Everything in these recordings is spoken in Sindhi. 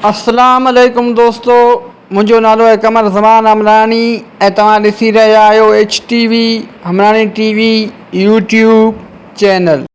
اسلام عليڪم دوستو منهنجو نالو آهي قمر زمان همراڻي ۽ توهان ڏسي رهيا آهيو H T V Hamrani T V YouTube channel.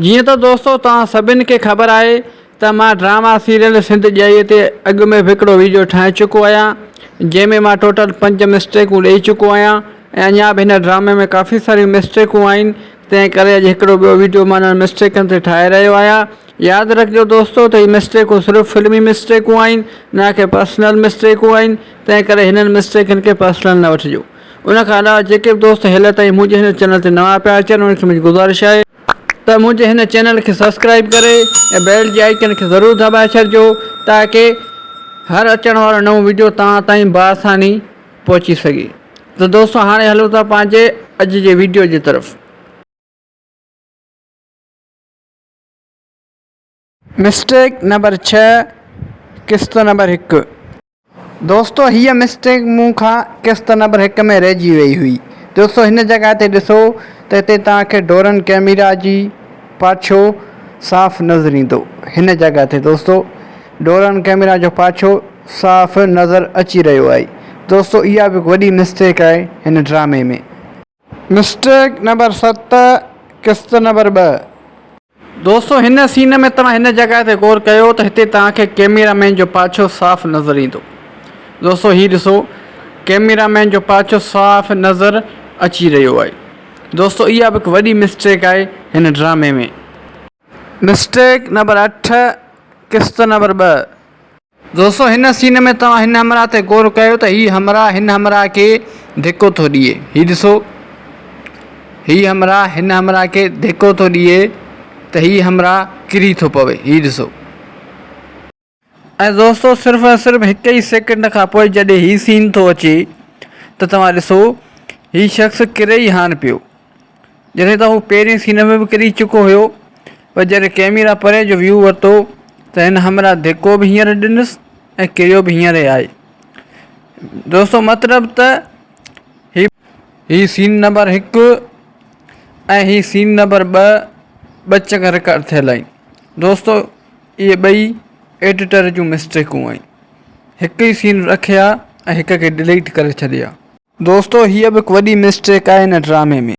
جيئن ته دوستو توهان سڀن کي خبر آهي ته مان ڊراما سيريل سنڌ ڄائي تي اڳ ۾ به هڪڙو ويڊيو ٺاهي چڪو آهيان جنهن ۾ مان ٽوٽل پنج مسٽيڪون ڏئي چڪو آهيان ۽ اڃا به هن ڊرامي ۾ ڪافي ساريون مسٽيڪون آهن تنهن ڪري اڄ هڪڙو ٻيو ويڊيو مان انهن مسٽيڪن تي ٺاهي رهيو آهيان ياد رکجو دوستو ته هي مسٽيڪون صرف فلمي مسٽيڪون آهن نه ڪي پرسنل مسٽيڪون آهن تنهن ڪري هنن مسٽيڪن کي پرسنل نه وٺجو ان کان علاوه جيڪي به دوست هيل تائين منهنجي هن چينل تي نوان پيا اچن انهن کي منهنجي گذارش آهي ته منهنجي هن چينل کي سبسڪرائب ڪري ۽ بيل جي آئيڪن کي ضرور دٻائي ڇڏجو تاڪه هر اچڻ وارو نئون وڊيو توهان تائين باآساني پهچي سگهي ته دوستو هاڻي هلون ٿا پنهنجي اڄ جي وڊيو جي طرف. مسٽيڪ نمبر ڇهه قسط نمبر هڪ. دوستو هيء مسٽيڪ مون کان قسط نمبر هڪ ۾ رهجي وئي هئي. دوستو هن جڳهه تي ڏسو ته هتي توهان کي ڊورن ڪئميرا جي پاڇو صاف نظر ايندو. هن جڳهه تي دوستو ڊورن ڪئميرا جو پاڇو صاف نظر اچي رهيو آهي. دوستو اها به هڪ وڏي مسٽيڪ آهي هن ڊرامي ۾. مسٽيڪ نمبر ست قسط نمبر ٻه. دوستو هن سين ۾ توهان هن جڳهه تي غور ڪيو ته هتي توهان کي ڪيميرا مين جو پاڇو صاف نظر ايندو. دوستو هي ڏسو ڪيميرا مين جو پاڇو صاف نظر اچي رهيو آهي. دوستو اها به هڪ وڏي مسٽيڪ آهي هن ڊرامي ۾. مسٽيڪ نمبر اٺ قسط نمبر ٻه. دوستو هن سين ۾ توهان هن همراهه تي غور ڪيو ته هي همراهه هن همراهه کي ڌڪو ٿو ڏئي هي ڏسو هي همراهه هن همراهه کي ڌڪو ٿو ڏئي ته هي همراهه ڪري ٿو پوي هي ڏسو. ۽ دوستو صرف ۽ صرف هڪ ئي سيڪنڊ کان پوء جڏهن هي سين ٿو اچي ته توهان ڏسو هي شخص ڪري ئي هان پيو جڏهن ته هو پهرين سين ۾ به ڪري چڪو هيو پر جڏهن ڪئميرا پري جو ويو ورتو ته هن همراهه ڌڪو به هينئر ڏنس ۽ ڪريو به هينئر ئي آهي دوستو مطلب ته هي هي سين نمبر هڪ ۽ هي سين نمبر ٻه ٻه چڪر رڪارڊ ٿيل آهن دوستو اهي ٻئي ايڊيٽر جون مسٽيڪون آهن هڪ ئي سين رکيا ۽ هڪ کي ڊليٽ ڪري ڇڏيا. دوستو هيء به هڪ وڏي مسٽيڪ آهي هن ڊرامي ۾.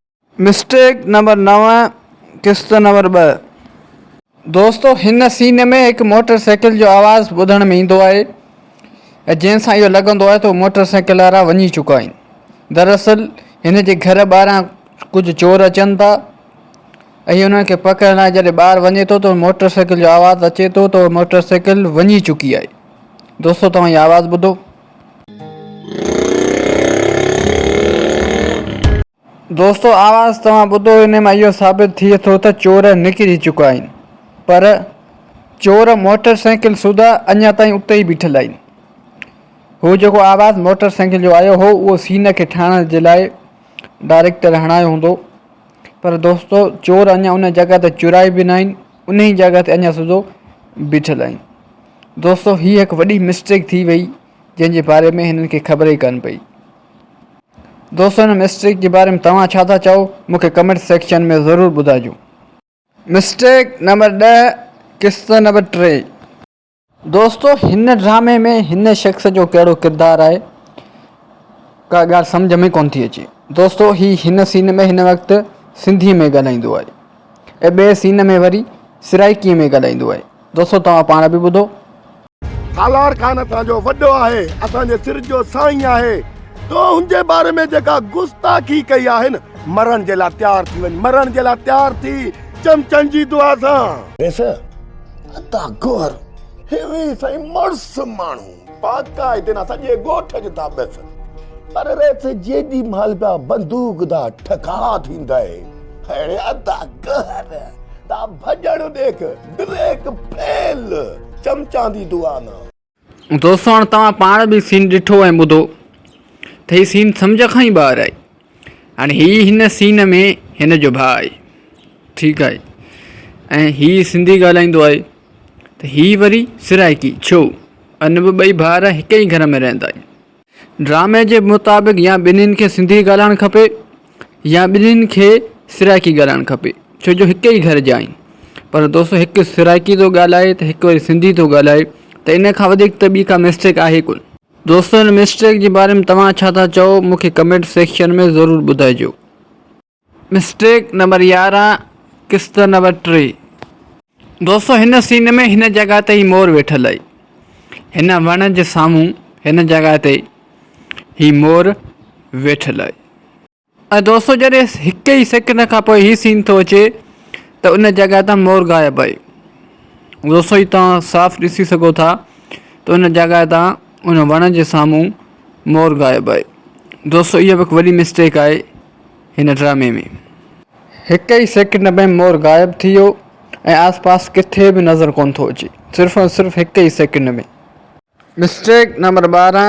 مسٽيڪ نمبر نو قسط نمبر ٻه. دوستو هن سين ۾ هڪ موٽر سائيڪل جو آواز ٻڌڻ ۾ ايندو آهي ۽ جنهن سان اهو لڳندو آهي ته اهي موٽر سائيڪل وارا وڃي چڪا آهن دراصل هن جي گهر ٻاهران ڪجهه چور اچن ٿا ۽ انهن کي پڪڙڻ لاء جڏهن ٻاهر وڃي ٿو ته موٽر سائيڪل جو آواز اچي ٿو ته موٽر سائيڪل وڃي چڪي آهي دوستو توهان هي آواز ٻڌو. دوستو آواز توهان ٻڌو ان مان اهو ثابت ٿئي ٿو ته چور نڪري چڪا آهن پر چور موٽر سائيڪل سوڌا اڃا تائين اتي ئي بيٺل آهن هو جيڪو آواز موٽر سائيڪل جو آيو هو اهو سين کي ٺاهڻ جي لاء ڊائريڪٽر هڻايو هوندو پر دوستو چور اڃا ان جڳهه تي چورائي به نه آهن ان ئي جڳهه تي اڃا سوڌو بيٺل آهن دوستو هي هڪ وڏي مسٽيڪ ٿي وئي جنهن جي باري ۾ هنن کي خبر ئي ڪانه پئي. دوستو هن مسٽيڪ جي باري ۾ توهان ڇا ٿا چئو مون کي ڪمينٽ سيڪشن ۾ ضرور ٻڌائجو. مسٽيڪ نمبر ڏهه قسط نمبر ٽي. دوستو هن ڊرامي ۾ هن شخص جو ڪهڙو ڪردار آهي ڪا ڳالهه سمجهه ۾ ڪونه ٿي اچي دوستو هي هن سين ۾ هن وقت سنڌي ۾ ڳالهائيندو آهي ۽ ٻئي سين ۾ وري سرائيڪي ۾ ڳالهائيندو آهي دوستو توهان پاڻ به ٻڌو. سالار خان اسان جو وڏو آهي، اسان جي سر جو سائين آهي. تو هن جي باري ۾ جيڪا گستاخي ڪئي آهي نه، مرڻ جي لاء تيار ٿي وڃ، مرڻ جي لاء تيار ٿي، چمچن جي دعا سان. ريس، ادا گوهر، هيوي سائين مڙس ماڻهو، باقاعدي نا سڄي ڳوٺ جو ٿا ٻس. پر ريس جيڏي مهل پيا بندوق دا ٺڪاء ٿيندئي، اڙي ادا گوهر، دا ڀڄڻ ڏيک. بريڪ فيل چمچان the دعا نا. دوستو هاڻ توهان پاڻ به سين ڏٺو ۽ ٻڌو ته هي سين سمجهه کان ئي ٻاهر آهي هاڻي هي هن سين ۾ هن جو ڀاء آهي ٺيڪ آهي ۽ هي سنڌي ڳالهائيندو آهي ته هي وري سرائڪي ڇو ان به ٻئي ڀائر هڪ ئي گهر ۾ رهندا آهن ڊرامي جي مطابق يا ٻنهين کي سنڌي ڳالهائڻ کپي يا ٻنهين کي سرائڪي ڳالهائڻ کپي ڇو جو هڪ ئي گهر جا آهن پر دوستو هڪ سرائڪي ٿو ڳالهائي ته هڪ وري سنڌي ٿو ڳالهائي ته ان کان وڌيڪ ته ٻي ڪا مسٽيڪ آهي ڪونه. دوستو ان مسٽيڪ جي باري ۾ توهان ڇا ٿا چئو مون کي ڪمينٽ سيڪشن ۾ ضرور ٻڌائجو. مسٽيڪ نمبر 11 قسط نمبر 3. دوستو هن سين ۾ هن جڳهه تي هي مور ويٺل آهي. هن وڻ جي سامهون هن جڳهه تي هي مور ويٺل آهي. ۽ دوستو جڏهن هڪ ئي سيڪنڊ کان پوء هي سين ٿو اچي ته ان جڳهه تان مور غائب آهي. دوستو هي توهان صاف ڏسي سگهو ٿا ته ان جڳهه تان ان وڻ جي سامهون مور غائب آهي. دوستو اها به هڪ وڏي مسٽيڪ آهي. هن ڊرامي ۾. هڪ ئي سيڪنڊ ۾ مور غائب ٿي ويو ۽ آس پاس ڪٿي به نظر ڪونه ٿو اچي صرف ۽ صرف هڪ ئي سيڪنڊ ۾. مسٽيڪ نمبر 12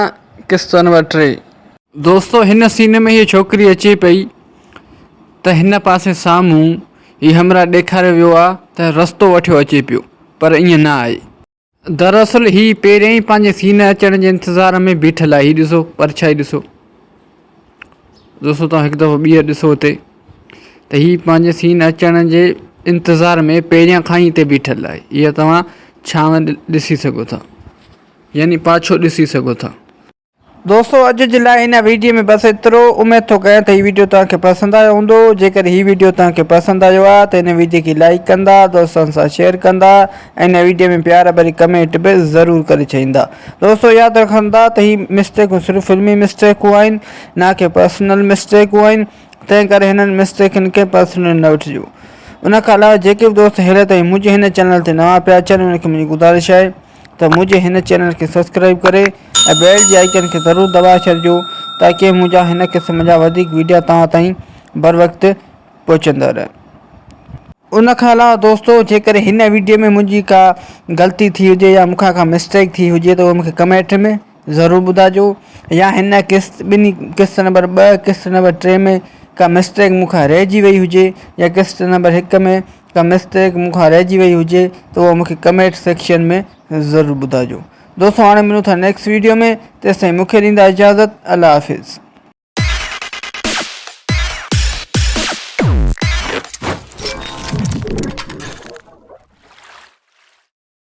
قسط نمبر 3. دوستو هن سين ۾ هيء ڇوڪري اچي پئي ته هن پاسي سامهون هي همراهه ڏيکاريو ويو آ ته رستو وٺيو اچي پيو پر ائين نه آهي. دراصل هي پهريائين ئي پنهنجي سين اچڻ جي انتظار ۾ بيٺل آهي. هي ڏسو پرڇائي ڏسو دوستو توهان هڪ دفعو ٻيهر ڏسو هتي ته هي پنهنجي سين اچڻ جي انتظار ۾ پهريان کان ئي هتي بيٺل آهي. اها توهان ڇانو ڏسي سگهو ٿا يعني پاڇو ڏسي سگهو ٿا. دوستو اڄ جي لاء هن ويڊيو ۾ بس ايترو اميد ٿو ڪيان ته هي ويڊيو توهان کي پسند آيو هوندو جيڪڏهن هي ويڊيو توهان کي پسند آيو آهي ته هن ويڊيو کي لائيڪ ڪندا دوستن سان شيئر ڪندا ۽ هن ويڊيو ۾ پيار ڀري ڪمينٽ به ضرور ڪري ڇڏيندا دوستو ياد رکندا ته هي مسٽيڪون صرف فلمي مسٽيڪون آهن نه ڪي پرسنل مسٽيڪون آهن تنهن ڪري هنن مسٽيڪن کي پرسنل نه وٺجو ان کان علاوه جيڪي به دوست هيل تائين منهنجي هن چينل تي نوان پيا اچن انهن کي منهنجي گذارش آهي ته منهنجي هن چينل کي سبسڪرائب ڪري ۽ بيل جي آئيڪن کي ضرور دٻائي ڇڏجو تاڪي منهنجا هن قسم جا وڌيڪ ويڊيا توهان تائين بروقت پهچندا رهن. ان کان علاوه دوستو جيڪڏهن هن ويڊيو ۾ منهنجي ڪا غلطي ٿي هجي يا مون کان ڪا مسٽيڪ ٿي هجي ته اهو مون کي ڪمينٽ ۾ ضرور ٻڌائجو يا هن قسط ٻنهي قسط نمبر 2 قسط نمبر 3 ۾ ڪا مسٽيڪ مون کان رهجي وئي هجي يا قسط نمبر 1 ۾ ڪا مسٽيڪ مون کان رهجي وئي هجي ته اهو مون کي ڪمينٽ سيڪشن ۾ ضرور ٻڌائجو دوستو هاڻي ملون ٿا نيڪسٽ ويڊيو ۾ تيستائين مون کي ڏيندا اجازت الله حافظ.